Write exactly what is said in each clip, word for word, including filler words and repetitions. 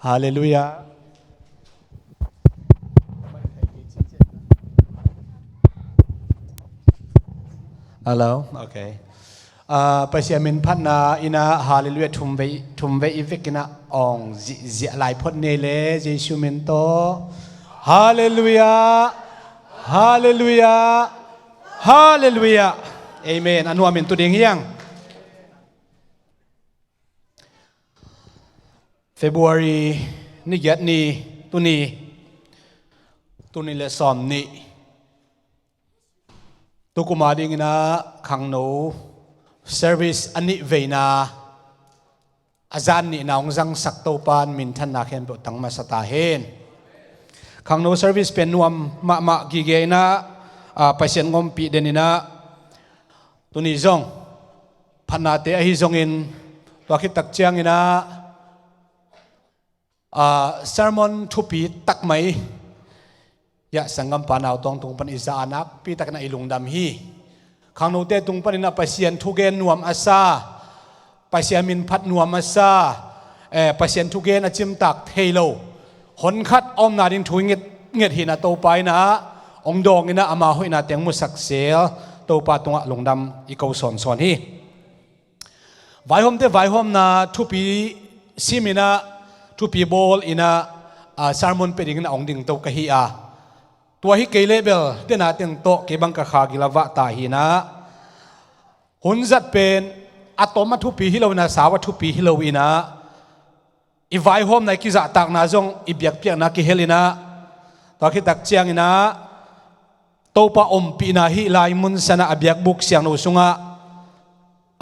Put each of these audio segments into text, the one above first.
Halleluiah. Hello. Okay. Ah, Pasian min phatna in ah Halleluiah thum vei, thum vei i vekin ah awng zihziah lai phot ni le, Jesu min tawh. Halleluiah. Halleluiah. Halleluiah. Amen. A nuam in tu ding hi hang. February ni giat ni, tuni, tuni le sawm nih. Tukum a dingin ah khangno service a nih veina a zan nihna hong zangsak Topa'n minthanna khempeuh tang masa ta hen. Khangno service pen nuam mahmah gige in ah, ah, Pasian ngompih den in ah, tuni zong phatnate ahi zongin, tua khit tak ciangin ah, ah, sermon thupi tak mai, ya, sanggampa nautawng tung pan i za a nakpi takin ah i lungdam hi. Khangnote tung panin ah Pasian thugen nuam a sa, Pasian min phat nuam a sa, eh, Pasian thugen a cimtak thei lo honkhat a omna ding thu i nget, nget hi in ah, Topa in ah hong dawng in ah ama hoihna teng musak sel Topa tungah lungdam i ko sawnsawn hi. Vaihawmte vaihawmna thupi sim in ah, thupi bawl in ah, ah, sermon pia dingin ah hong dingto ka hi a, tua hi kei leh bel, tena teng tawh kei bang ka kha gil a vah ta hi in ah, hun zat pen a tom a thupi hi lo in ah, sau a thupi hi lo in ah, i vaihawmna, i kizahtakna zong i biakpiakna kihel in ah, tua khit tak ciangin ah Topa ompihna hih lai mun san ah a biakbuk siangtho sungah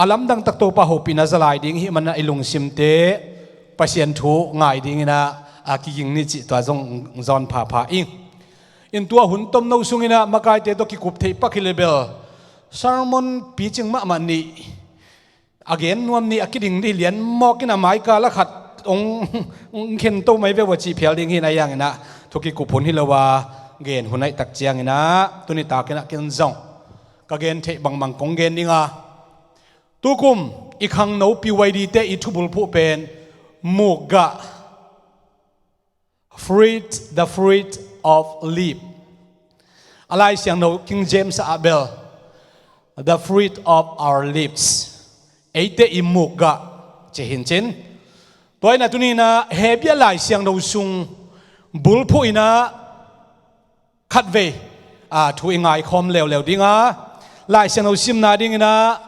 a lamdang tak Topa hopihna za lai ding i hih manin ah i lungsimte Pasian thu ngai dingin ah, a, kiging ni cih tua zong zawn phapha ing. In tua hun tomno sungin ah makaite tawh kikup theih pak hi leh bel, sermon picing mahmah nih, a gen nuam nih, a kiding nih, lian mawk in ah maikal a khat hong, hong khen to mai ve ua cih phial ding hi in ah, ahi hangin ah thu kikup hun hi lo a, gen hun ahih tak ciangin ah, tuni takin ah ken zong ka gen theih bangbang kong gen ding a, tukum i khangno P Y D te i thubulphuh pen mukgah, fruit, the fruit of lip. A Lai Siangtho King James ah bel, the fruit of our lips. Eite i mukgah, ci hi in cin. Tua in ah tuni in ah Hebru Lai Siangtho sung bulphuh in ah khatvei, a, thu i ngaikhawm leuleu ding a, Lai Siangtho simna dingin ah,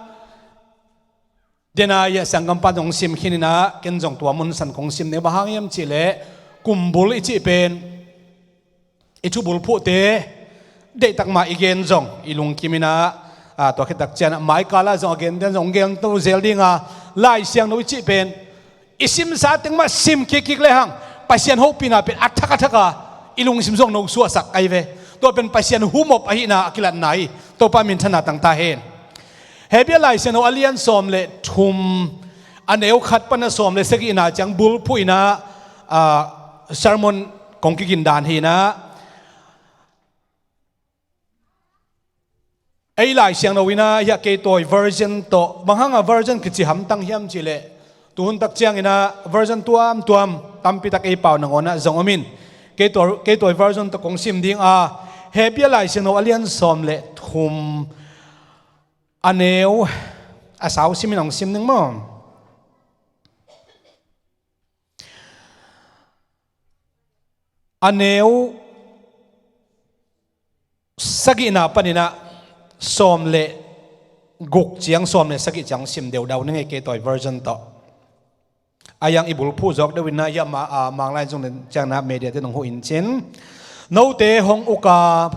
den a, ya, sanggampa zong sim khin in ah, ken zong tua mun san kong sim ding. Bang hang hiam cih leh, kumbul i cih pen i thubulphuhte deihtak mah i gen zong i lungkim in ah, a, tua khit tak ciang ah maikal ah zong a gen den zong gen to zel ding a, Lai Siangtho i cih pen i simsa teng mah sim kikkik lehang Pasian hopihna pen a thak a thak a i lungsim zong no suahsak ahi ve. Tua pen Pasian humop ahihna a kilatna hi. Topa minthanna tang ta hen. Hebru Lai Siangtho a lian sawm le thum, a neu khat pan a sawm le sagihna ciang bulphuh in ah, a, sermon kong kigin dan hi in ah, ei Lai Siangtho in ah, hiah kei tawi version tawh, bang hang a version kici hamtang hiam cih leh, tuhun tak ciangin ah version tuamtuam tampi tak ei pau nangawn ah zong om in, kei tawi, kei tawi version tawh kong sim ding a, Hebru Lai Siangtho a lian sawm le thum, a neu, a sau sim in hong sim ding maw? A neu sagihna panin ah sawm le guk ciang, sawm le sagih ciang sim deudau ning ei, kei tawi version tawh. A yang i bulphuh zawk deuh in ah, hiah ma-, a, Manglai zong den ciang ah media te nong huh in cin. Note hong uk a,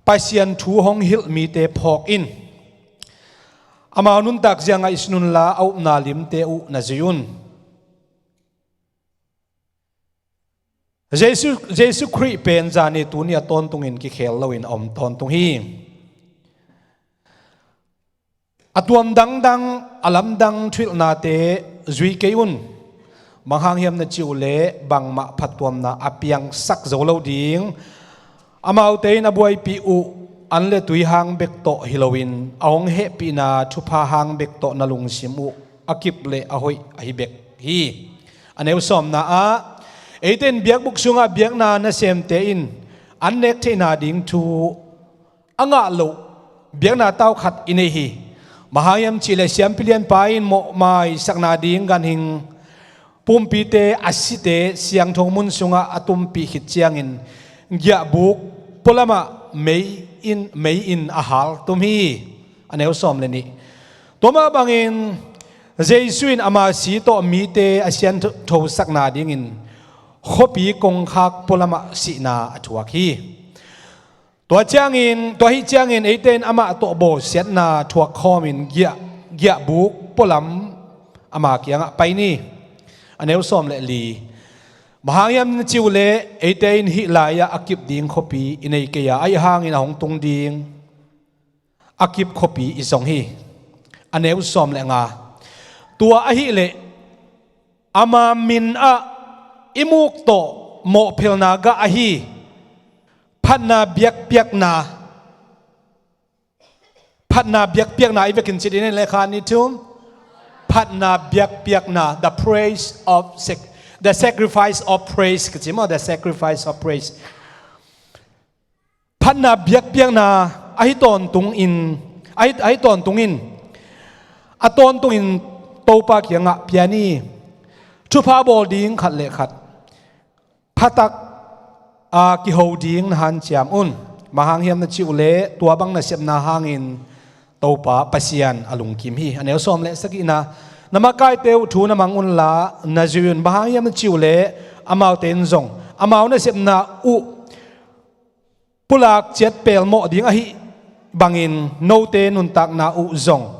Pasian thu hong hilh mite phawk in. Amau nuntak ziangah i sun unla, a upna limte uh na zui un. Jesu, Jesu Khrih pen zani tuni a tawntungin kikhel loin a om tawntung hi. A tuam dangdang, a lamdang thuhilhnate zui kei un. Bang hang hiam na cih uh leh, bangmah phattuamna a piangsak zo lo ding. Amaute in a buaipih uh an le tui hang bek tawh hi loin, a hong hehpihna thupha hang bek tawh na lungsim uh a kip le a hoih ahi bek hi. A neu sawmna ah, eite in biakbuk sungah biakna nasemte in an nek theihna ding thu a ngah loh biakna tau khat i nei hi. Bang hang hiam cihleh siampi lianpa in mawhmaisakna ding ganhing pumpite a site siangtho mun sungah a tumpih khit ciangin giahbuk pualamah mei in, mei in a hal tum hi. A neu sawm le nih. Tua mah bangin Jesu in ama si tawh mite a sianthosakna dingin khuapi kongkhak pualamah sihna a thuak hi. Tua ciangin, tua hi ciangin eite in amah tawh bawlsiatna thuak khawmin giah, giahbuk pualam ama kiangah pai ni. A neu sawm le li. Bang hang hiam na cih uh leh eite in hih lai-ah a kip ding khuapi i nei kei a, ahi hangin a hong tung ding a kip khuapi i zong hi. A neu sawm le nga. Tua ahih leh ama min ah i muk tawh mawhphelna gah ahi phatna biakpiakna, phatna biakpiakna i vekin cih ding in lekha ni thum. Phatna biakpiakna, the praise of sac-, the sacrifice of praise kici maw, the sacrifice of praise. Phatna biakpiakna ahi tawntungin, ahi, ahi tawntungin, a tawntungin Topa kiangah pia ni. Thupha bawl ding khat le khat phatak a kiho ding na hanciam un. Bang hang hiam na cih uh leh tua bang nasepna hangin Topa Pasian a lungkim hi. A neu sawm le sagihna. Na makaite uh thu na mang unla na zui un. Bang hang hiam na cih uh leh amaute in zong amau nasepna uh pulak ciat pelmawh ding ahi bangin note nuntakna uh zong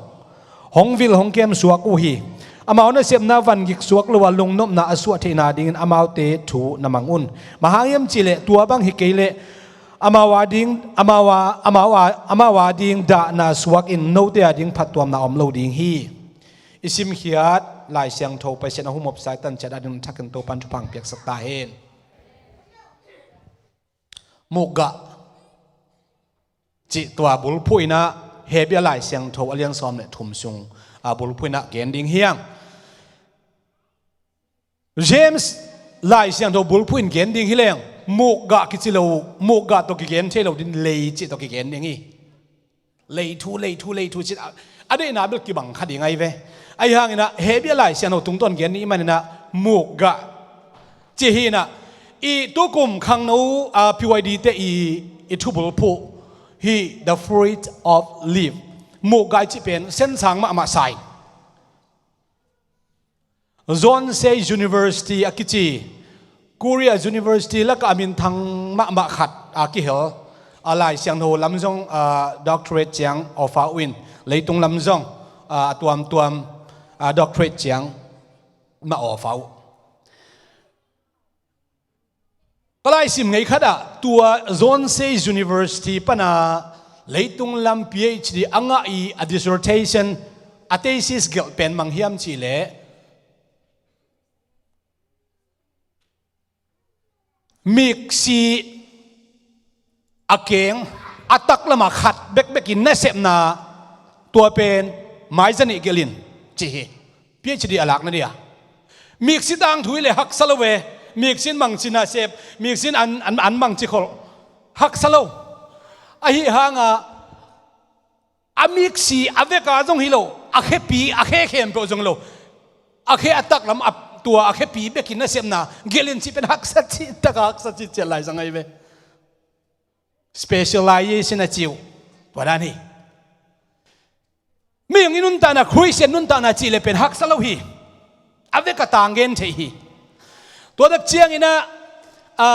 hong vil hong kem suak uh hi. Amau nasepna van gik suak lo a lungnopna a suah theihna dingin amaute thu na mang un. Bang hang hiam cihleh tua bang hi kei leh amau a ding, amau a, amau a, amau a ding dahna suakin note a ding phattuamna om lo ding hi. I simkhiat Lai Siangtho Pasian a humopsa i tanciat a ding thakin Topan thupha piaksak ta hen. Mukgah cih tua bulphuh inah Hebru Lai Siangtho a lian sawm le thum sung a bulphuh inah gen ding hiang. James Lai Siangtho bulphuh in gen ding hi leng mukgah kici lo, mukgah tawh kigen thei lo ding, lei cih tawh kigen ding hi. Lei thu, lei thu, lei thu cih a, a deihna bel kibang kha ding ahi ve. Ahi hanginah Hebru Lai Siangtho tungtawn gen nih i maninah mukgah cih hi inah i tukum khangno a P Y D te i, i thubulphuh hi, the fruit of life. Mukgah i cih pen sensang mahmah sa in. Yonsei University a kici Korea University lakah a minthang mahmah khat a kihel a Lai Siangtho lam zong a doctorate ciang offer uh in, leitung lam zong a tuamtuam a doctorate ciang mah offer uh. Ka laisim ngei khatah tua Yonsei University pana leitung lam P H D a ngah i a dissertation, a thesis gelh pen mang hiam cihleh miksi a keng a taklamah khat bekbekin nasepna tua pen maiza nih gelhin ci hi. P H D a lakna dia miksi tangthu hi le haksa lo ve. Miksi in mangci nasep, miksi in an, an, an mangci kholh, haksa lo. Ahi hanga a miksi a veka zong hi lo, a khepi a khe khempeuh zong hi lo, a khe a taklam a tua a khepi bekin nasepna gelhin cih pen haksa cih taka haksa cih ciat lai zang ahi ve. Specialization a ci uh. Tua dan hi. Mihing i nuntakna, Khristian nuntakna cih le pen haksa lo hi. A vek a tang gen theih hi. Tua tak cianginah a,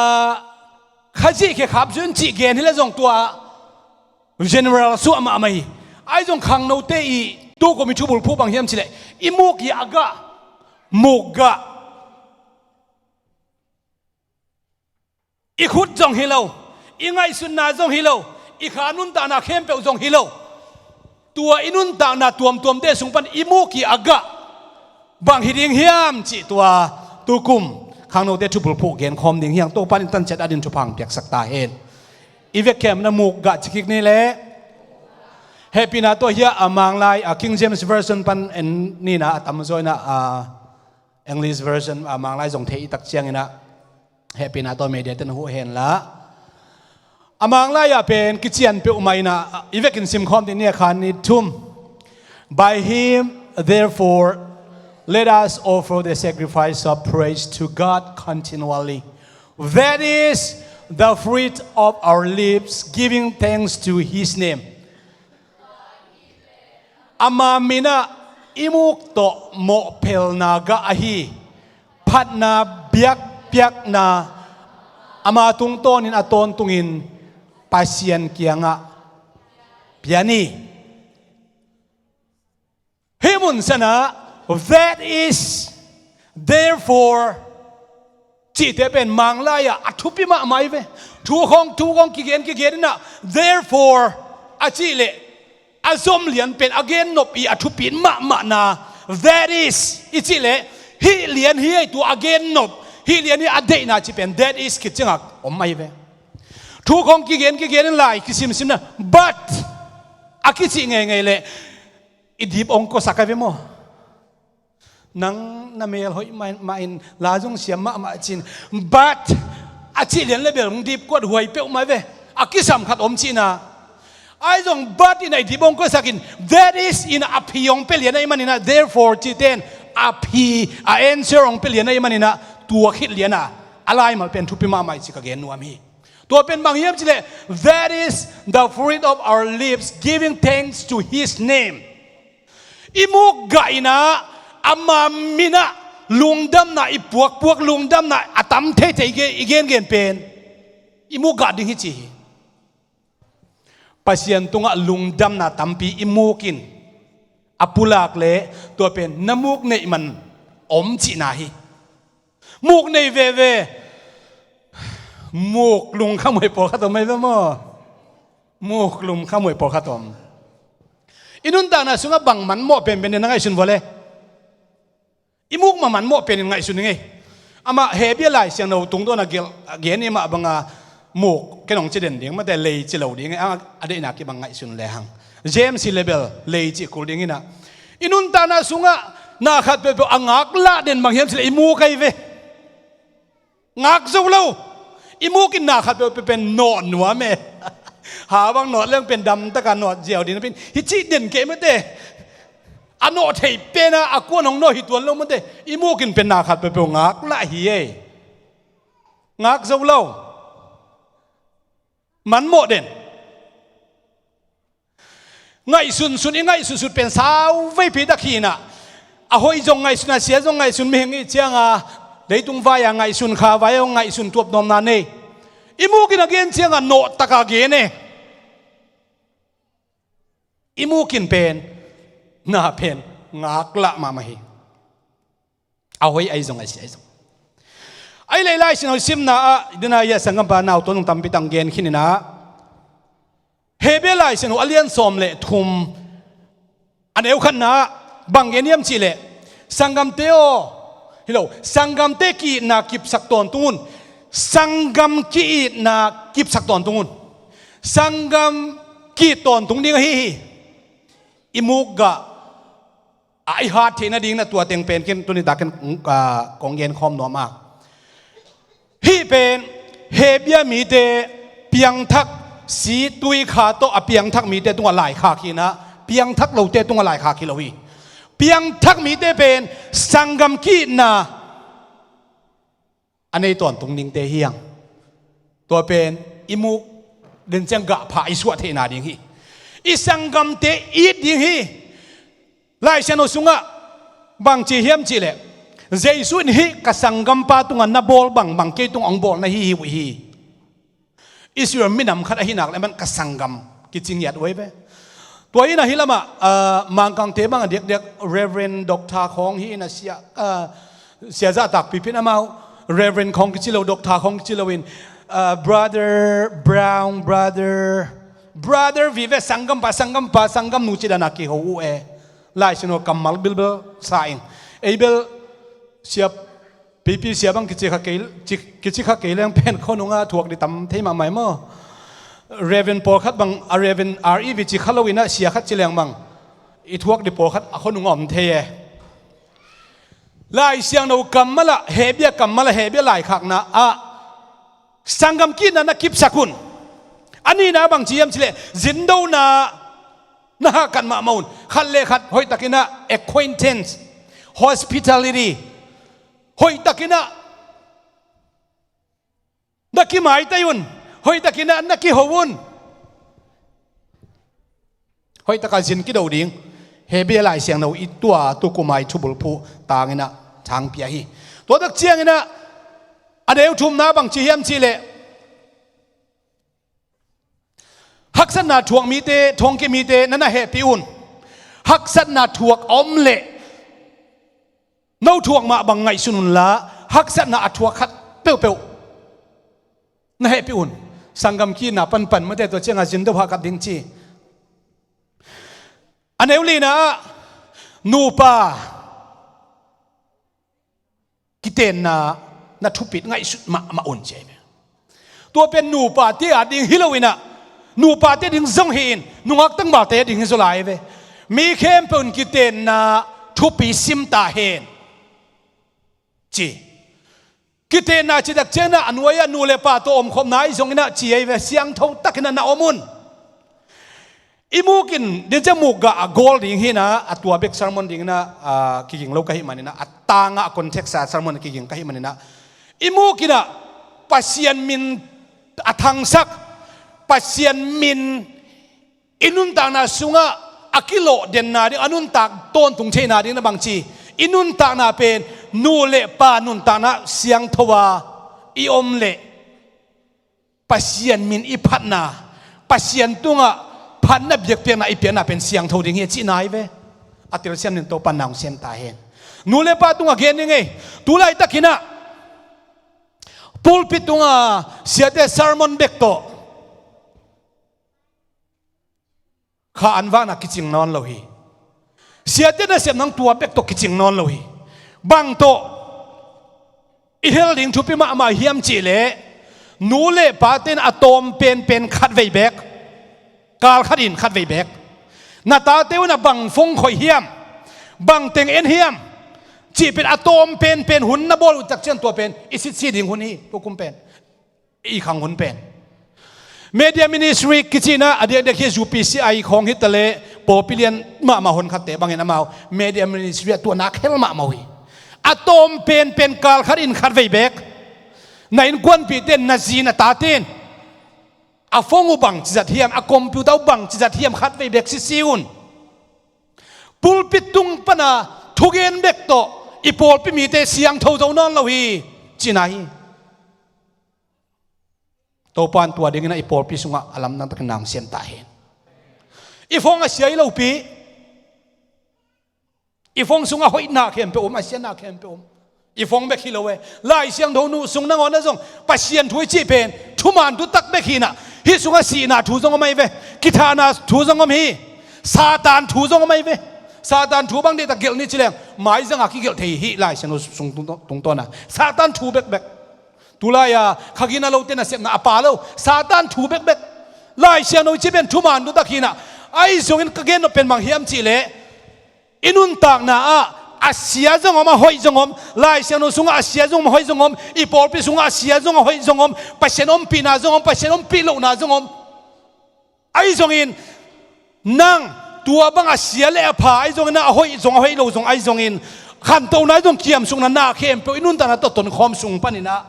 Khazih khe khap zun cih gen hi le zong tua general suah mahmah hi. Ahi zong khangnote i tukum i thubulphuh bang hiam cihleh i muk i a gah, mukgah i khut zong hi lo, i ngaihsutna zong hi lo, i kha nuntakna khempeuh zong hi lo. Tua i nuntakna tuamtuamte sung pan i muk i a gah bang hi ding hiam cih tua tukum khangnote thubulphuh genkhawm ding hiang. Topan i tanciat a din thupha piaksak ta hen. I vekkhemna mukgah ci kik ni le. Hehpihna tawh hiah a Manglai a King James Version pan en nina a tamzaw inah a English version a Manglai zong thei i tak ciangin ah hehpihna tawh media ten huh hen la. A Manglai ah pen kician peuhmah in ah i vekin simkhawm ding ni a khan ni thum. By him, therefore, let us offer the sacrifice of praise to God continually. That is the fruit of our lips, giving thanks to his name. Ama minah i muk tawh mawhphelna gah ahi phatna biakpiakna ama tungtawnin a tawntungin Pasian kiangah pia ni. Hih mun sanah, that is, therefore, cihte pen Manglai ah a thupi mahmah hi ve. Thu khawng thu khawng kigen kigen inah, therefore a cih leh a zom lian pen a gennop i a thupi mahmahna, that is i cih leh hih lian hi ei, tua a gennop, hih lian hi a deihna cih pen that is khit ciangah om ahi ve. Thu khawng kigen kigen in lai kisimsimna, but a kicih ngeingei leh i dip hong kuasak ahi ve maw? Nang na mel hoih mah, mah in la zong siam mahmah cin, but a cih lian le bel hong dip kuat huai peuhmah ve. A kisam khat om cihna. Ahi zong but in a i dip hong kuasak in, that is in a phi hong pia lian ahih manin ah, therefore cihte in a phi, a answer hong pia lian ahih manin ah, tua khit lian ah a laimal pen thupi mahmah i ci ka gen nuam hi. Tua pen bang hiam cih leh, that is the fruit of our lips, giving thanks to his name. I muk gah inah ama minah lungdamna i puakpuak, lungdamna a tam theithei i gengen pen i muk gah ding hi ci hi. Pasian tungah lungdamna tampi i muk in a pulak leh tua pen na muk neih man om cihna hi. Muk nei veve. Muk lungkham huai pawlkhat om ahi ve maw? Muk lungkham huai pawlkhat om. I nuntakna sungah bang manmawh penpen in na ngaihsun vua le? I muk mah manmawh penin ngaihsun i ngei. Amah Hebia Lai Siangtho tungtawn a gelh, a gen i mah banga muk ken hong ci den ding mate, lei ci lo ding a, a deihna kibang ngaihsun lehang. James hi le bel lei cih kul ding inah. I nuntakna sungah na khat peuhpeuh a ngaklah den bang hiam cih leh i muk ahi ve. Ngak zo lo. I muk in na khat peuhpeuh pen nawt nuam e. Ha bang nawt leng pen damtaka nawt ziau ding na pen hi cih den kei mate. A nawh theih pena a kuan hong nawh hi tuan lo mate. I muk in pen na khat peuhpeuh ngaklah hi e. Ngak zo lo. Manmawh den. Ngaihsunsun, i ngaihsunsut pen sau veipi tak hi inah, a hoih zong ngaihsun a, sia zong ngaihsun, mihing i cianga leitung vai-a ngaihsun, kha vai-a ngaihsun tuapnuamna nei. I muk in a gen cianga nawhtaka gen e. I muk in pen na pen ngaklah mahmah hi. A hoih ahi zong a sia ahi zong. Ahi leh Lai Siangtho simna ah dina ia sanggampa nau tuan zong tampi tang gen khin inah, Hebia Lai Siangtho a lian sawm le thum a neu khatna ah bang gen hiam cih leh, sanggamte aw, hi lo, sanggamte ki-itna kipsak tawntung un. Sanggam ki-itna kipsak tawntung un. Sanggam ki-it tawntung ding ahi hi. I muk gah a i hat theih nading na tua teng pen ken tuni takin, ah, kong gen khawm nuam a. Hih pen Hebia mite piangthak, si tui kha tawh a piangthak mite tungah laikhak hi inah, piangthak lote tungah laikhak hi lo hi. Piangthak mite pen sanggam ki-itna a nei tawntung dingte hi hang. Tua pen i muk den ciang gahpha i suah theihna ding hi. I sanggamte it ding hi. Lai Siangtho sungah bang ci hiam cih leh, Jesu in hih ka sanggampa tungah na bawl bangbang kei tungah hong bawl na hi hi uh hi. Israel minam khat ahi nak le man ka sanggam kici ngiat uh ahi ve. Tua hi inah hih lamah, ah, Mangkangte bang a diakdiak Reverend Doctor khawng hi inah sia, ah, sia zahtak pipin amau Reverend khawng kici lo, Doctor khawng kici lo in, ah, Brother Brown, Brother, Brother vive, sanggampa, sanggampa, sanggamnu ci dana kiho uh e. Lai Siangtho kammal bilbel sa ing. Ei bel sia pipi sia bang kici kha kei, ci, kici kha kei leng pen khonunga thuak di tam thei mahmah maw? Reverend pawlkhat bang a Reverend R E V ci kha lo inah sia khat ci leng bang i thuak di pawlkhat a khonunga om thei e. Lai Siangtho kammal ah, Hebrew kammal ah, Hebrew laikhakna ah sanggam kihna na kipsak un. A nihna bang ci hiam cih leh zindona na hahkat mahmah un. Khat le khat hoihtakin ah acquaintance, hospitality, hoihtakin ah na kimaitei un, hoihtakin ah na kiho un. Hoihtak a zin kido ding. Hebrew Lai Siangtho i tua tukum a i thubulphuh tangin ah thangpi ahi hi. Tua tak ciangin ah a neu thumna bang ci hiam cih leh haksatna thuak mite, thongki mite na na hehpih un. Haksatna thuak a om leh no thuak mah bang ngaihsun unla, haksatna a thuak khat peuhpeuh na hehpih un. Sanggam kihna panpan mate, tua ciangah zin do hahkat ding ci. A neu lina ah nupa kitenna na thupit ngaihsut mahmah un ci ahi ve. Tua pen nupate a ding hi loin ah, nupate ding zong hi-in nungak tangvalte ding hi zaw lai ve. Mi khempeuh in kitenna thupi sim ta hen ci. Kitenna cih tak ciangin ah a nuai-ah nu le pa tawh omkhopna ahi zongin ah ci ahi ve, siangtho takin ah na om un. I muk in, din ciang muk gah a gawl ding hi-in ah, a tua bek sermon dingin ah, a, kiging lo ka hih manin ah, a tangah a context a sermon kiging ka hih manin ah, i muk in ah Pasian min a thangsak, Pasian min i nuntakna sungah a kilawh denna ding, a nuntak tawntung theihna ding na bang ci, i nuntakna pen nu le pa nuntakna siangtho a i om leh Pasian min i phatna, Pasian tungah phatna biakpiakna i piakna pen siangtho ding hi a cihna hi ve. A telsiam nin Topa'n na hong sem ta hen. Nu le pa tungah gen ning ei. Tulaitakin ah pulpit tungah siate sermon bek tawh kha an vakna kicing nawn lo hi. Siate nasep nang tua bek tawh kicing nawn lo hi. Bang tawh i hel ding thupi mahmah hiam cih leh, nu le pate in a tawm penpen khatvei beek, kal khat in khatvei beek, na tate un ah bang phone khoih hiam, bang teng en hiam cih pen a tawm penpen hun na bawl uh tak ciang tua pen i sitsi ding hun hi, tukum pen i khang hun pen. Media ministry kici-in ah a diakdiak hi, U P C I khawng hi ta leh pawlpi lian mahmah honkhatte bangin amau media ministry ah tua nak hel mahmah uh hi. A tawm penpen kal khat in khatvei beek na innkuanpihte in, na zi na tate in a phone uh bang cizat hiam, a computer uh bang cizat hiam khatvei beek sitsi un. Pulpit tung pana thugen bek tawh i pawlpi mite siangtho zo nawn lo hi cihna hi. Topa'n tua dingin ah i pawlpi sungah a lamdang takin na hong sem ta hen. I phone a sia hi lopi. I phone sungah hoihna khempeuh om, a siana khempeuh om. I phone bek hi lo e. Lai Siangtho nu sung nangawn ah zong Pasian thu i cih pen thuman thutak bek hi-in ah, hih sungah sihna thu zong om ahi ve. Kithahna thu zong om hi. Satan thu zong om ahi ve. Satan thu bang deihtak gelh ni ci leng, maizang a kigelh thei hi, Lai Siangtho sung tung, tungtawn a Satan thu bekbek. Tulai-a kha gina lote nasepna a pha lo, Satan thu bekbek. Lai Siangtho i cih pen thuman thutak hi-in ah, ahi zongin ka gen nop pen bang hiam cih leh, i nuntakna ah a sia zong om, a hoih zong om. Lai Siangtho sungah a sia zong om, a hoih zong om. I pawlpi sungah a sia zong, a hoih zong om. Pasian ompihna zong om, Pasian ompih lohna zong om. Ahi zongin nang tua bang a sia le a pha ahi zongin, a hoih zong, a hoih lo zong ahi zongin, khantohna ahi zong, kiamsukna na khempeuh i nuntakna tawh tonkhawm sung panin ah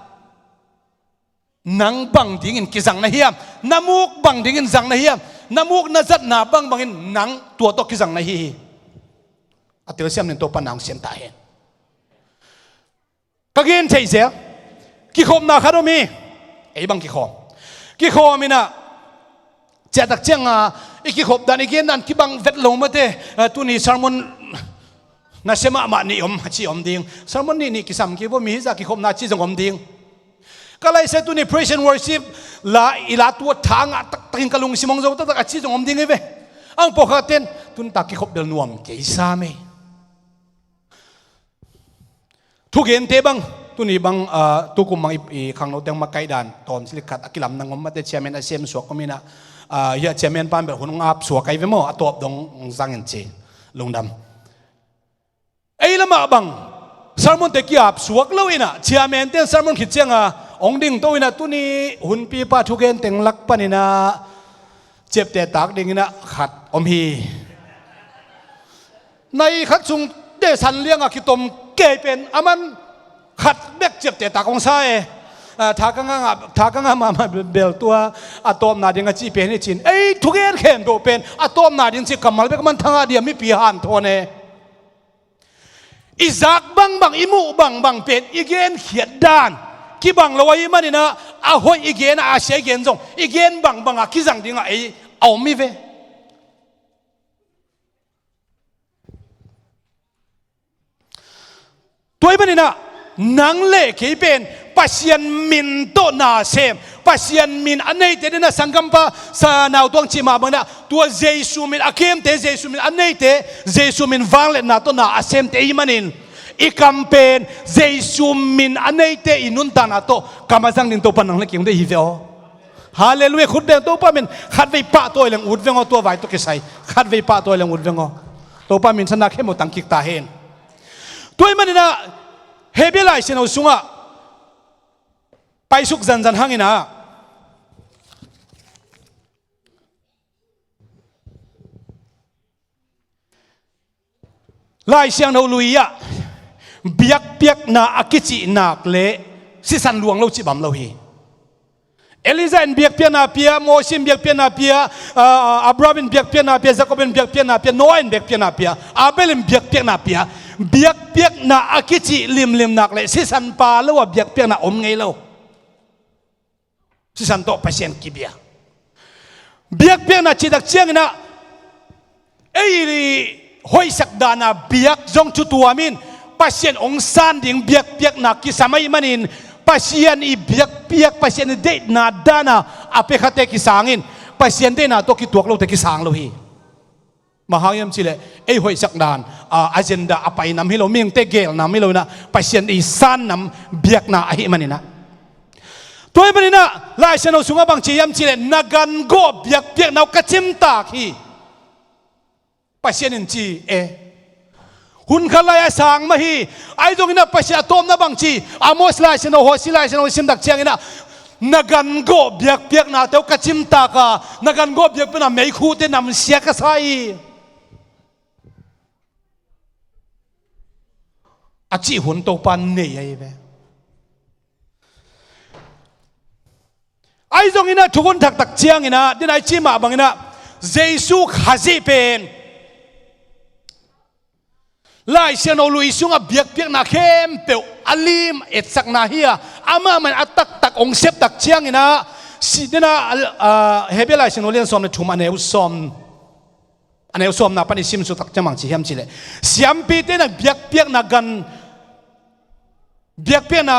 nang bang dingin kizang na hiam? Na muk bang dingin zang na hiam? Na muk na zatna bangbangin nang tua tawh kizang na hi hi. A telsiam nin Topa'n na hong sem ta hen. Ka gen theih zel, kikhopna khat om hi. Ei bang kikhawm, kikhawm in ah, ciahtak cianga i kikhop dan, i gen dan kibang vet lo mate. Ah, tuni sermon nasia mahmah nih om, a ci om ding. Sermon nih nih kisam kei vo, mi hizah kikhopna ci zong om ding. Ka laisia tuni praise and worship la i la tua tha ngah taktakin ka lungsim hong zo taktak a ci zong om ding hi ve. Ang pawlkhatte in tun tak kikhop bel nuam kei sam ei. Thugente bang, tuni bang, ah, tukum bang i, i khangno teng makaih dan tawm cilik khat a kilamdang om mate, chairman a sem suak om in ah, ah, hiah chairman pa'n bel hun hong ap suak ahi ve maw, a tawp dong hong zang in ci. Lungdam. Ei lamah bang sermon te ki-ap suak lo inah, chairman ten sermon khit cianga hong dingto inah, tuni hunpipa thugen teng lak paninah ciaptehtak dinginah khat om hi. Nai khat sung te san lianga kitom kei pen aman khat bek ciaptehtak hong sa e. Ah, tha ka ngah, tha ka ngah mahmah bel tua a tawpna ding a cih pen hi cin. Ei thugen khempeuh pen a tawpna ding cih kammal bek man thangah dia mipi hanthawn e. I zak bangbang, i muh bangbang pen i genkhiat dan kibang lo ahih maninah, a hoih i gen a, a sia i gen zong i gen bangbanga kizang dingah ei a om hi ve. Tua ahih maninah nang le kei pen Pasian min tawh na sem, Pasian min a neite dinah sanggampa sa nautuang cih mah banginah tua Jesu min a kemte, Jesu min a neite, Jesu min vangliatna tawh na a semte ahih manin i kam pen Jesu min a neite i nuntakna tawh kam a zang ding Topa nang le kei hong deih hi ve aw. Halleluiah. Khut beng, Topa min khatvei pahtawi leng ut veng aw, tua vai tawh kisai khatvei pahtawi leng ut veng aw. Topa min sanna khempeuh tangkik ta hen. Tua ahih maninah Hebrew Lai Siangtho sungah paisuk zanzan hanginah Lai Siangtho lui-ah biakpiakna a kicih nak leh sisan luang lo cih bang lo hi. Elijah in biakpiakna pia, Moses in biakpiakna pia, ah, Abraham in biakpiakna pia, Jacob in biakpiakna pia, Noah in biakpiakna pia, Abel in biakpiakna pia. Biakpiakna a kicih limlim nak leh sisan pha lo a biakpiakna om ngei lo. Sisan tawh Pasian kibia. Biakpiakna cihtak cianginah ei hoihsak dana biak zong thutuam in Pasian hong san ding biakpiakna kisam ahih manin Pasian i biakpiak, Pasian i deihna dana a piakhate kisangin Pasian deihna tawh kituak lote kisang lo hi. Bang hang hiam cihleh ei hoihsak dan, a, agenda a painam hi lo, mihingte gelnam hi lo inah Pasian i sannam biakna ahih maninah. Tua ahih maninah Lai Siangtho sungah bang ci hiam cihleh na gangawh biakpiakna uh ka cimtak hi, Pasian in ci e. Hun khat lai a sang mah hi. Ahi zonginah Pasian a tawpna bang ci, Amos Lai Siangtho, Hosea Lai Siangtho i simtak cianginah na gangawh biakpiaknate uh ka cimtak a, na gangawh biakpiakna meikhuhte namsia ka sa hi, a cih hun Topa nei ahi ve. Ahi zonginah thukhun thaktak cianginah dinah i cih mah banginah Jesu Khazih pen Lai Siangtho lui sungah biakpiakna khempeuh a lim etsakna hi a, amah mah in a taktak hong septak cianginah si dinah, ah, Hebrew Lai Siangtho lian sawm le thum a neu sawm, a neu sawmna pan i simsuk tak ciang bang ci hiam cihleh siampite inah biakpiakna gan biakpiakna,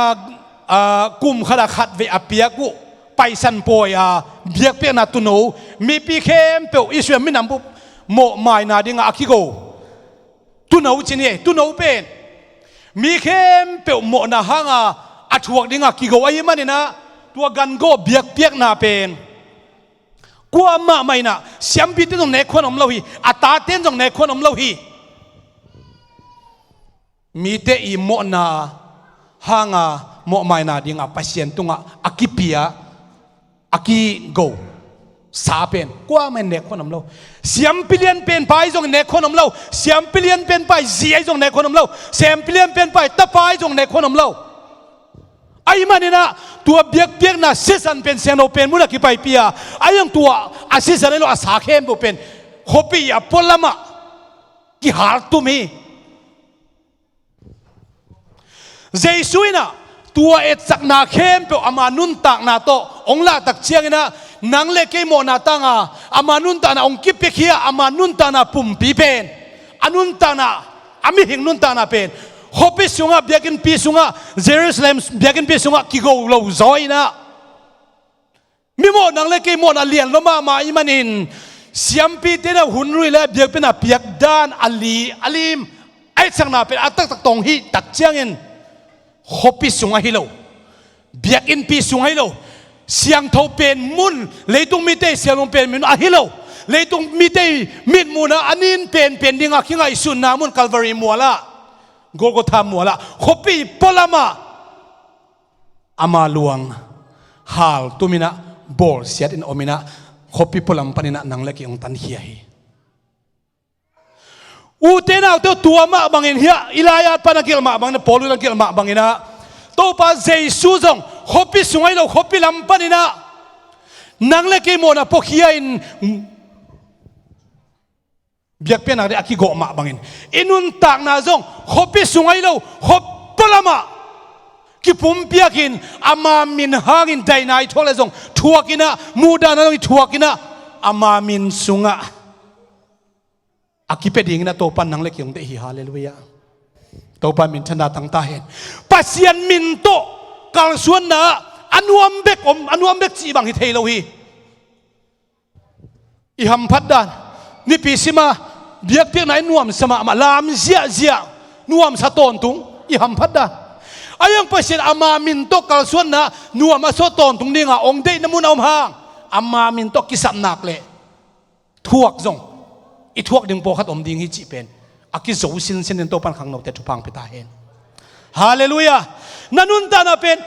ah, kum khat a khatvei a piak uh Paisan pawi a biakpiakna tuuno, mipi khempeuh Israel minam bup mawhmaina dingah a kigo tuuno ci ni. Tuuno pen mi khempeuh mawhna hanga a thuak dingah kigo ahih maninah tua gangawh biakpiakna pen kuamah mah inah siampite zong nekkhuan om lo hi, a taten zong nekkhuan om lo hi. Mite i mawhna hanga mawhmaina dinga Pasian tungah a kipia, a kigo sa pen kuamah in nekkhuan om lo. Siampi lianpen pa ahi zongin nekkhuan om lo. Siampi lianpen pa ahi zi ahi zong nekkhuan om lo. Siampi lianpen pa ahi tapa ahi zong nekkhuan om lo. Ahih maninah tua biakpiakna sisan pen siangtho pen munah kipaipih a, ahi zong tua a sisan ahi lo a sa khempeuh pen khuapi a pualamah kihaltum hi. Jesu inah tua etsakna khempeuh ama nuntakna tawh hong lahtak cianginah nang le kei mawhna tanga ama nuntakna hong kipiakhia, ama nuntakna pumpi pen, a nuntakna, a mihing nuntakna pen khuapi sungah, biakinnpi sungah, Jerusalem biakinnpi sungah kigo lo zaw inah mi mawh nang le kei mawhna lian lua mahmah ahih manin siampite inah hun rui le biakpiakna piak dan a li, a lim, a etsakna pen a taktak tawh hih tak ciangin khuapi sung ahi lo, biakinnpi sung ahi lo, siangtho pen mun, leitung mite siangtho pen mun ahi lo, leitung mite mitmuhna a nin penpen dinga kingaihsunna mun Calvary mualah Golgotha mualah khuapi pualamah ama luang haltuminah bawlsiatin ominah khuapi pualam paninah nang le kei hong tankhia hi. Ute naute, tua mah bangin hiah i lai-at pan a gelh mah bangin, Paul in a gelh mah banginah Topa Jesu zong khuapi sung ahi lo khuapi lam paninah nang le kei mawhna puakhia in biakpiakna ding a kigawh mah bangin i nuntakna zong khuapi sung ahi lo khuapi pualamah kipumpiakin ama min hangin daina i thuak le zong thuakinah, muhdahna zong i thuakinah ama min sungah a kipia dinginah Topa nang le kei hong deih hi. Halleluiah. Topa minthanna tang ta hen. Pasian min tawh kalsuanna ah a nuam bek om, a nuam bek cih bang hi thei lo hi. I hamphat dan, nipi sima biakpiakna i nuamsa mahmah, lam ziahziah, nuamsa tawntung i hamphat dan. A iang Pasian ama min tawh kalsuanna nuam a sawt tawntung dinga hong deihna mun a om hang ama min tawh kisap nak leh thuak zong i thuak ding pawlkhat om ding hi cih pen a kizo sinsin in Topan khangnote thupha hong pia ta hen. Halleluiah. Na nuntakna pen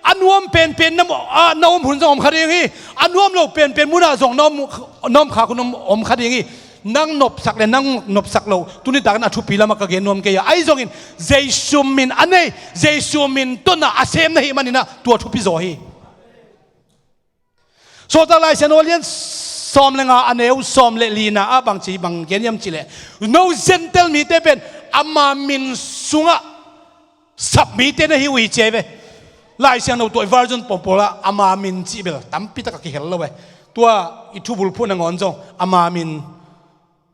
a nuam penpen na, a, na om hun zong om kha ding hi. A nuam lo penpen munah zong na om, na om khak hun om, om kha ding hi. Nang nopsak le nang nopsak lo tuni takin a thupi lamah ka gen nuam kei a, ahi zongin Jesu min a nei, Jesu min tawh na a sem na hih maninah tua thupi zaw hi. Sawltak Lai Siangtho a lian sawm le nga a neu sawm le lina ah bangci bang gen hiam cihleh, no Gentile mite pen ama min sungah sap mite na hi uh hi ci hi ve. Lai Siangtho tua i version pawlpawlah ama min cih bel tampi tak a kihel lo ve. Tua i thubulphuh nangawn zong ama min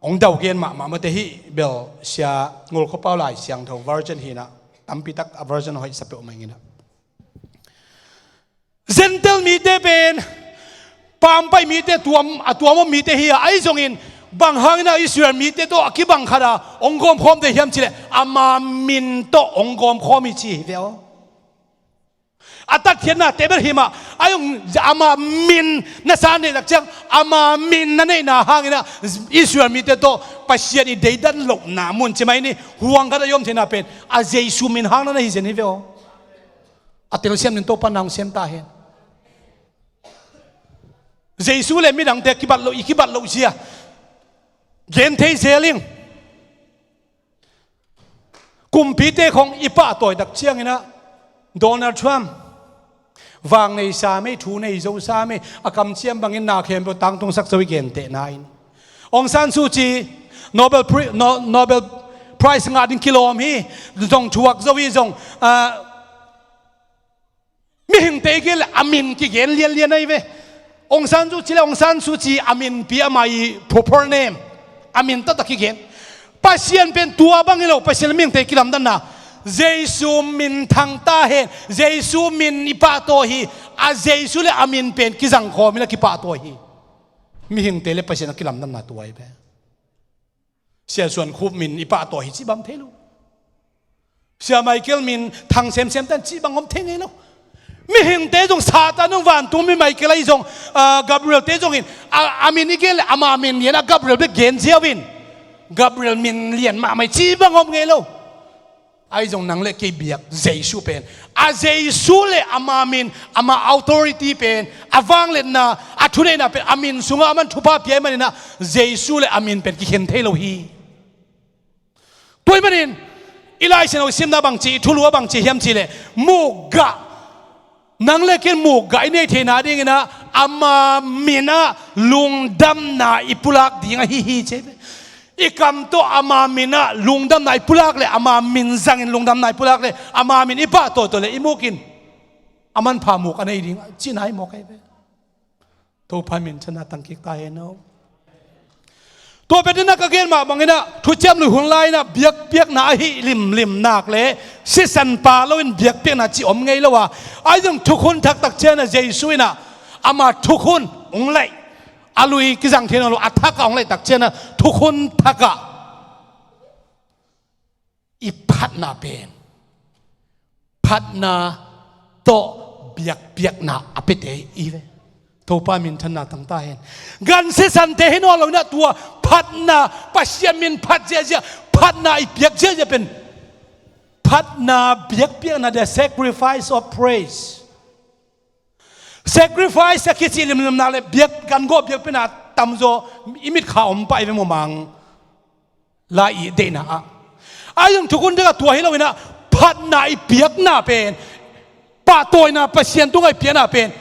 hong dau gen mahmah mate hih bel Sia Ngul Khua Pau Lai Siangtho version hinah tampi tak a version hoih sa peuhmah inginah. Gentile mite pen pampai mite tuam, a tuam om mite hi a, ahi zongin bang hangin a Israel mite tawh a kibang khat a hong gawmkhawm te hiam cihleh ama min tawh hong gawmkhawm hi ci hi ve aw. A tatkhiatna tebel hi mah, ahi zong ama min na san neih tak ciang ama min na neihna hangin a Israel mite tawh Pasian i deidan lohna mun ci mai ni, huang khat a i om theihna pen a Jesu min hang na na hi zen hi ve aw. A telsiam ning Topa nang sem ta hen. Jesu le midangte kibat loh, i kibat loh zia gen thei zel ing. Kumpite khong i pahtawi tak cianginah Donald Trump vang nei sa mei, thu nei zo sa mei, a kamciam bangin na khempeuh tangtungsak zo i gentehna in Aung San Suu Kyi Nobel Pri-, No-, Nobel Prize ngah ding kilawm hi zong thuak zo hi zong, ah, mihingte i gen le a min kigen lianlian ahi ve. Aung San Suu Kyi le Aung San Suu Kyi a minpi ama i proper name, a min taktak kigen. Pasian pen tua bang hi lo, Pasian le mihingte i kilamdanna Jesu min thang ta hen, Jesu min i pahtawi hi. A Jesu le a min pen kizangkhawm in a kipahtawi hi. Mihingte le Pasian a kilamdanna tua ahi ve. Sia Suan Khup min i pahtawi hi cih bang om thei lo. Sia Michael min thang semsem tan cih bang om thei ngei lo. Mihingte zong Satan zong vantung mi Michael ahi zong, ah, Gabriel te zongin a, a min i gen le ama min lian a Gabriel bek gen ziau in Gabriel min lian mahmah hi cih bang om ngei lo. Ahi zong nang le kei biak Jesu pen, a Jesu le ama min, ama authority pen, a vangliatna, a thuneihna pen a min sungah aman thupha pia ahih maninah Jesu le a min pen kikhen thei lo hi. Tua ahih manin i Lai Siangtho i simna bangci, i thulu a bangci hiam cihleh, mukgah, nang le kei in mukgah i nei theihna dinginah ama minah lungdamna i pulak ding ahi hi ci hi ve. I kam tawh ama minah lungdamna i pulak le, ama min zangin lungdamna i pulak le, ama min i pahtawi tawh le i muk in a manpha muk a nei ding cihna hi mawk ahi ve. Topa minthanna tangkik ta hen aw. Tua pen inah ka gen mah banginah thuciam lui hun lai-inah biakpiakna ahi limlim nak le sisan pa loin biakpiakna cih om ngei lo a, ahi zong thukhun thak tak cianah Jesu inah ama thukhun hong laih, a lui kizang thei nawn lo, a thakah hong laih tak cianah thukhun thakah i phatna pen, phatna tawh biakpiakna a piate i ve. Topa minthanna tang ta hen. Gan sisante hi nawn lo inah tua phatna, Pasian min phat ziahziah, phatna i piak ziahziah pen Phatna biakpiakna, the sacrifice of praise. Sacrifice a kici limlimna le biak, kan gawh biakpiakna tamzaw i mitkha om pah i ve maw mang. Lai i deihna ah. Ahi zong thukhun dek a tua hi lo in ah, phatna i piakna pen, pahtawina Pasian tungah i piakna pen,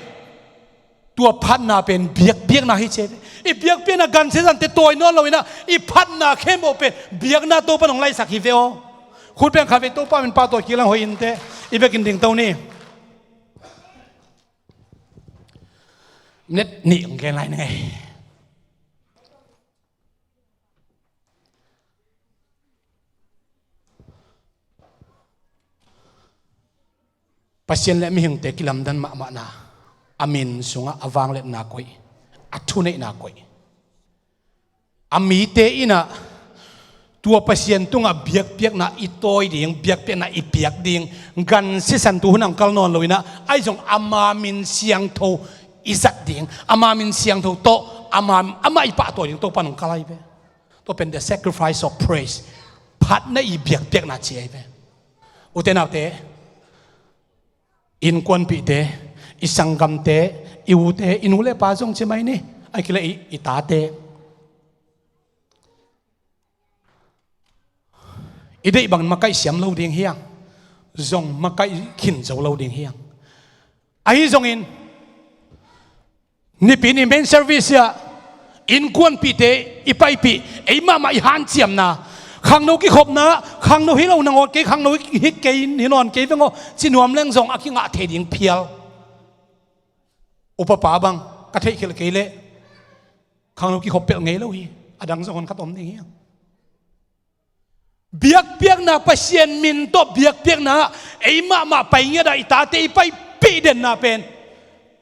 tua phatna pen biakpiakna hi ci hi ve. I biakpiakna gan siasante tawi nawn lo in ah, i phatna khempeuh pen biakna Topa nong laisak hi ve aw. Khut beng khat vei, Topa min pahtawi kik lang, hoih in teh i vekin dingto ni. Minute nih hong gen lai ni ngei. Pasian le mihingte kilamdan mahmahna, a min sungah a vangliatna koih, a thuneihna koih. A mite in ah tua Pasian tungah biakpiakna i tawi ding, biakpiakna i piak ding, gan siasan tu hun ah hong kal nawn lo in ah, ahi zong ama min siangtho i zat ding, ama min siangtho tawh, ama, amah i pahtawi ding Topa nong kal ahi ve. Tua pen the sacrifice of praise. Phatna i biakpiakna ci ahi ve. Ute naute, innkuanpihte, i sanggamte, i ute, i nu le pa zong ci mai ni. Ahih kei leh i, i tate. I deih bangin makaih siam lo ding hi hang. Zong makaih khin zo lo ding hi hang. Ahi zongin, Nipi ni main service ah innkuanpihte i paipih, ei mahmah i hanciamna, khangno kikhopna, khangno hi lo nangawn kei, khangno hi kei, hi nawn kei veng aw, ci nuam leng zong a kingah thei ding phial. Upapa bang ka theihkhelh kei leh khangno kikhop pelh ngei lo hi, a dang zong hon khat om ding hi. Biakpiakna, Pasian min tawh biakpiakna, ei mahmah pai ngiat a i tate i paipih denna pen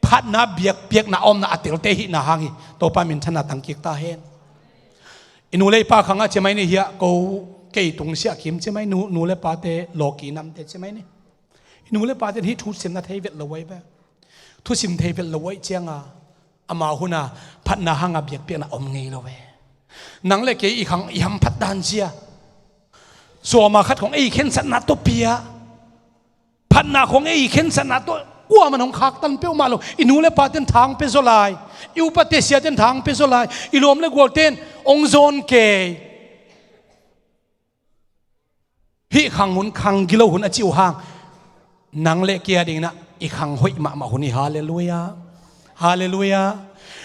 phatna biakpiakna a omna a telte hihna hang hi. Topa minthanna tangkik ta hen. I nu le i pa khangah ci mai ni hiah, ko kei tung siah kim ci mai, nu, nu le pate lawki namte ci mai ni. I nu le pate hih thusimna thei vet lo ahi ve. Thusim thei vet lo ahi cianga amau huna phatna hanga biakpiakna om ngei lo ve. Nang le kei i khang i hamphat dan zia, sawma khat khong ei khensatna tawh pia, phatna khong ei khensatna tawh kuaman hong khaktan peuhmah lo. I nu le paten thang pia zaw lai, i upate siaten thang pia zaw lai, i lawm le gualten hong zawn kei. Hih khang hun, khang gilo hun a cih uh hang, nang le kei a dingin ah i khang hoih mahmah hun hi. Halleluiah. Halleluiah.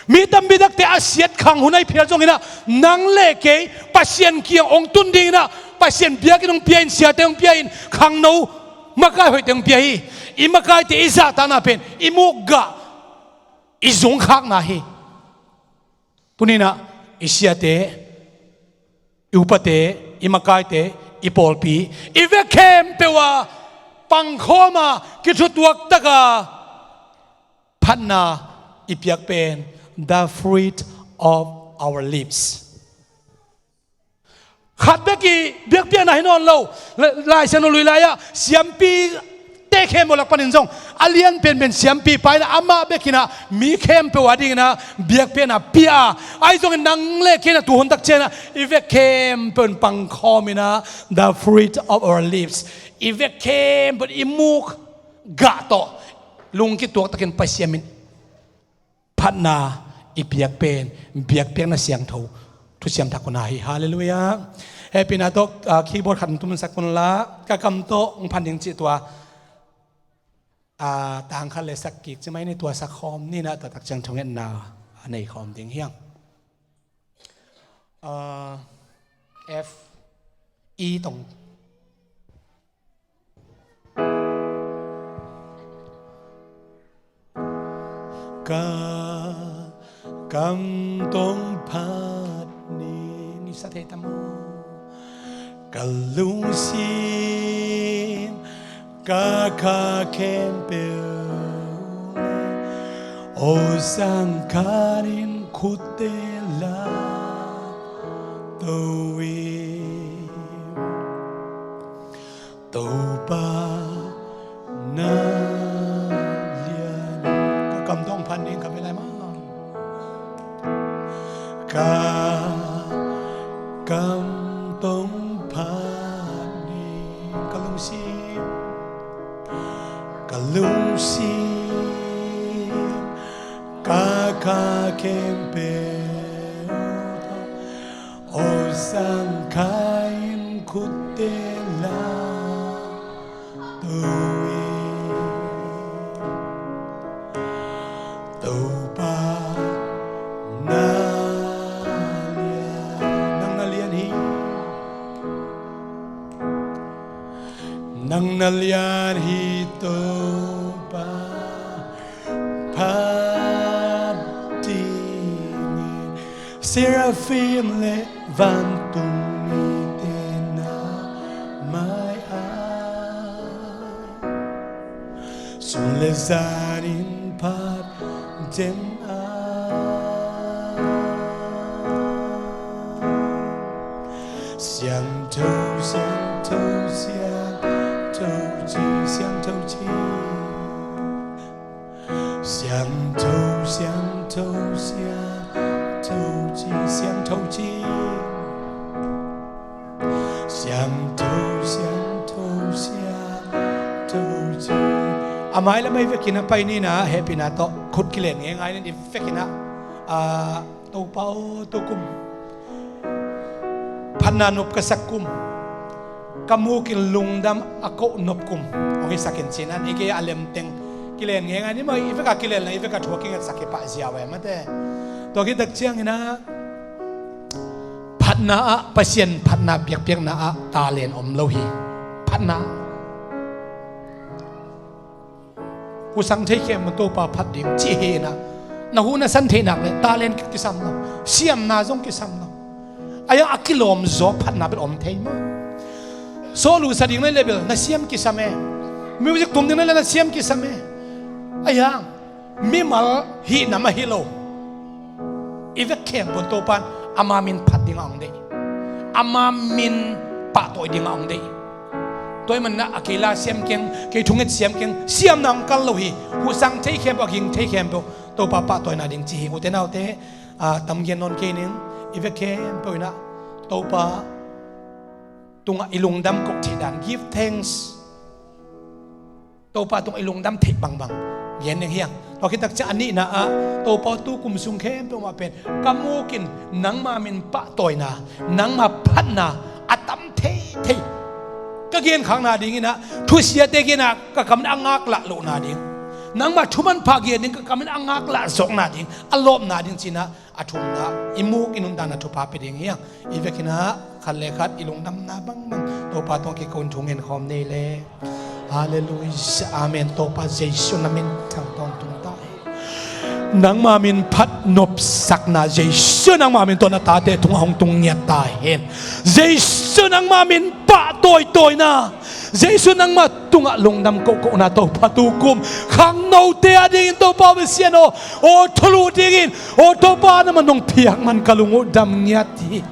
Mi tampi takte a siat khang hun ahi phial zongin ah, nang le kei Pasian kiang hong tun dingin ah, Pasian biakinn hong pia in, siate hong pia in, khangno makai hoihte hong pia hi. I makaite i zahtakna pen i muk gah i zungkhakna hi. Tuni-in ah i siate, i upate, i makaite, i pawlpi, i vek khempeuh ah pangkhawm a, kithutuak tak a phatna i piak pen the fruit of our lips. Khat bek i biakpiakna hi nawn lo. La-, Lai Siangtho lui lai-ah siampite khempeuh lak panin zong a lian penpen siampipa in ah, amah bek in ah mi khempeuh a dingin ah biakpiakna pia a, ahi zongin nang le kei in ah tuhun tak ciangin ah i vek khempeuh in pangkhawm in ah, the fruit of our lips, i vek khempeuh in i muk gah tawh lungkituak takin Pasian min phatna i piak pen biakpiakna siangtho thusiam thak hun ahi. Halleluiah. Hehpihna tawh, ah, keyboard khat hong tumsak un la, ka kam tawh hong phan ding cih tua, ah, tang khat le sak kik ci mai ni, tua sak khawm ni in ah, tua tak ciang thungetna a nei khawm ding hi hang. Ah, F, E tong. Ka kam tawh hong phat ning. I sa thei tam maw? Ka lungsim, ka kha khempeuh, aw sang khatin khutte la to in. Topa na lian. Ka kam tawh hong phat ning, ka ve lai maw. Ka kam tawh hong phat ning, ka lungsim. khempeuh tawh aw sangkhai in khutte la to in. Topa na lian, nang na lian hi. Nang na lian hi Topa, phat dingin. Seraphim le vantung mite na mai-ah sun le zanin phat deng a, siangtho, siangtho, siangtho ci, siangtho ci. Siangtho, siangtho, siangtho ci, siangtho ci. Siangtho, siangtho, siangtho ci. A mai le a mai vekin a pai ni in ah, hehpihna tawh khut kilen ngeingai ni in, i vekin ah, ah, Topa aw, tukum phatna nop ka sak kum, ka mukin lungdam a koh nop kum hong hisak in ci-in ah, i kei a lemteng kilen ngeingai ni maw, i vek a kilen le i vek a thu a kingetsak hi pah ziau e mate. Tua khit tak ciangin ah, phatna ah, Pasian phatna biakpiakna ah talent om lo hi. Phatna husang thei khempeuh Topa phat ding ci hi in ah, na hu na san theih nak le talent kisam lo, siamna zong kisam lo. A yang a kilawm zaw phatna bel om thei maw? Solo sa ding na hih le bel na siam kisam e. Music tum ding na hih le na siam kisam e. A yang mimal hihna mah hi lo. I vek khempeuh Topa in ama min phat dingah hong deih, ama min pahtawi dingah hong deih. Tua ahih manin ah, a kei la siam keng, kei thunget siam keng, siamna hong kal lo hi. Husang thei khempeuh, a ging thei khempeuh Topa pahtawina ding ci hi. Ute naute, ah, tam gen nawn kei ning. I vek khempeuh in ah Topa tungah i lungdam koh theih dan, give thanks. Topa tungah i lungdam theih bangbang gen ning hi hang. Tua khit tak ciang a nihna ah, Topa aw, tukum sung khempeuh mah pen ka mukin nangma min pahtawina, nangma phatna a tam theithei ka genkhakna dingin ah, thusiate gen a ka kam in a ngaklah lohna ding, nangma thu manpha gen ding ka kam in a ngaklah zawkna ding, a lawpna ding ci-in ah, a thumna, i muk i nuntakna thupha pia ding hi hang. I vekin ah khat le khat i lungdamna bangbang Topa tungah kiko in thu ngen khawm ni le. Halleluiah. Amen. Topa Jesu na min thang tawntung ta hen. Nangma min phat nopsakna Jesu nangma min tawh na tate tungah hong tung ngiat ta hen. Jesu nangma min pahtawitawina, Jesu nangma tungah lungdam kohkohna Topa tukum khangnote a dingin Topa Pasian aw, aw thulu dingin, aw Topa na man nong piak man ka lung uh dam ngiat hi.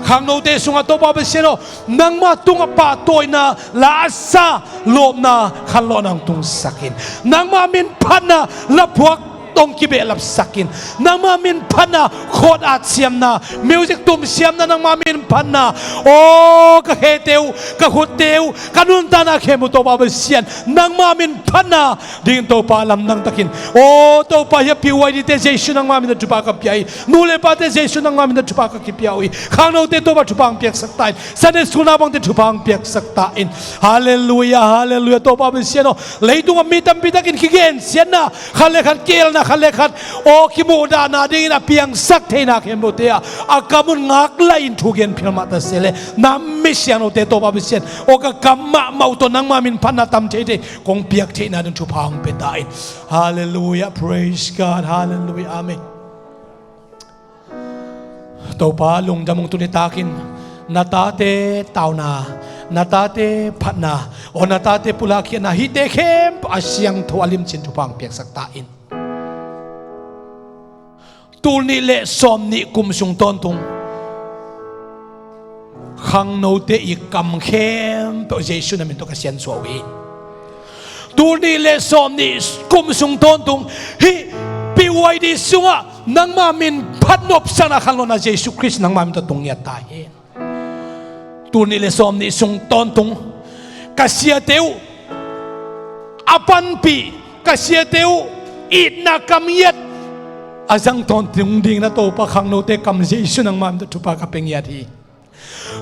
Khangnote sungah Topa Pasian aw, nangma tungah pahtawina, la a sa, lawpna, khanlawhna hong tungsak in. Nangma min phatna laphuak tawh hong kibehlapsak in. Nangma min phatna, khawt at siamna, music tum siamna, nangma min phatna, aw ka khete uh, ka khutte uh, ka nuntakna khempeuh Topa Pasian, nangma min phatna dingin Topa lamdang takin, aw Topa, hih P Y D te Jesu nangma min tawh thupha ka pia hi. Nu le pate Jesu nangma min tawh thupha ka kipia uh hi. Khangnote Topa thupha hong piaksak ta in. Sunday school naupangte thupha hong piaksak ta in. Halleluiah, halleluiah. Topa Pasian aw, leitungah mi tampi takin kigensiatna, khat le khat kielna, khat le khat aw kimuhdahna dingin a piangsak theihna khempeuhte ah a kam un ngaklah in thu gen phial mah ta se leh, na mi siangthote Topa Pasian aw, ka kam mahmah uh tawh nangma min phatna tam theithei kong piak theihna ding thupha hong pia ta in. Halleluiah. Praise God. Halleluiah. Amen. Topa lungdam ung. Tuni takin na tate tauna, na tate phatna, aw na tate pulakkhiatna, hihte khempeuh a siangtho a limcin thupha hong piaksak ta in. Tul nih le sawm nih kum sung tawntung khangnote i kam khempeuh Jesu na min tawh ka siansuah uh hi. Tul nih le sawm nih kum sung tawntung hih P Y D sungah nangma min phat nopsakna khanlawhna Jesu Khrist nangma min tawh tung ngiat ta hen. Tul nih le sawm nih sung tawntung ka siate uh a panpih, ka siate uh itna kam ngiat, a zang tawntung dingin a Topa khangnote kam Jesu nangmah min tawh thupha ka pia ngiat hi.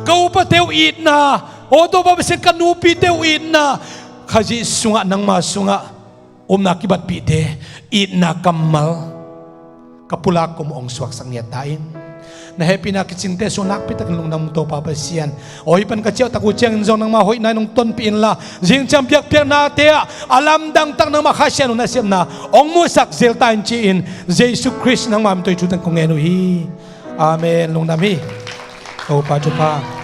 Ka upate uh itna, aw Topa Pasian ka nupite uh itna, Khazih sungah nangma sungah upna kibatpihte itna kammal ka pulak kum hong suaksak ngiat ta in. Na hehpihna kicingte sung nakpi takin lungdam Topa Pasian. Aw hih pan ka ciauhtak uh ciangin zong nangma hoihna in hong tonpih inla, zingciang biakpiaknate ah a lamdang tak nangma Kha Siangtho nasepna hong musak zel ta in ci-in Jesu Khrist nangma min tawh hih thu teng kong ngen uh hi. Amen. Lungdam hi. Topa thupha.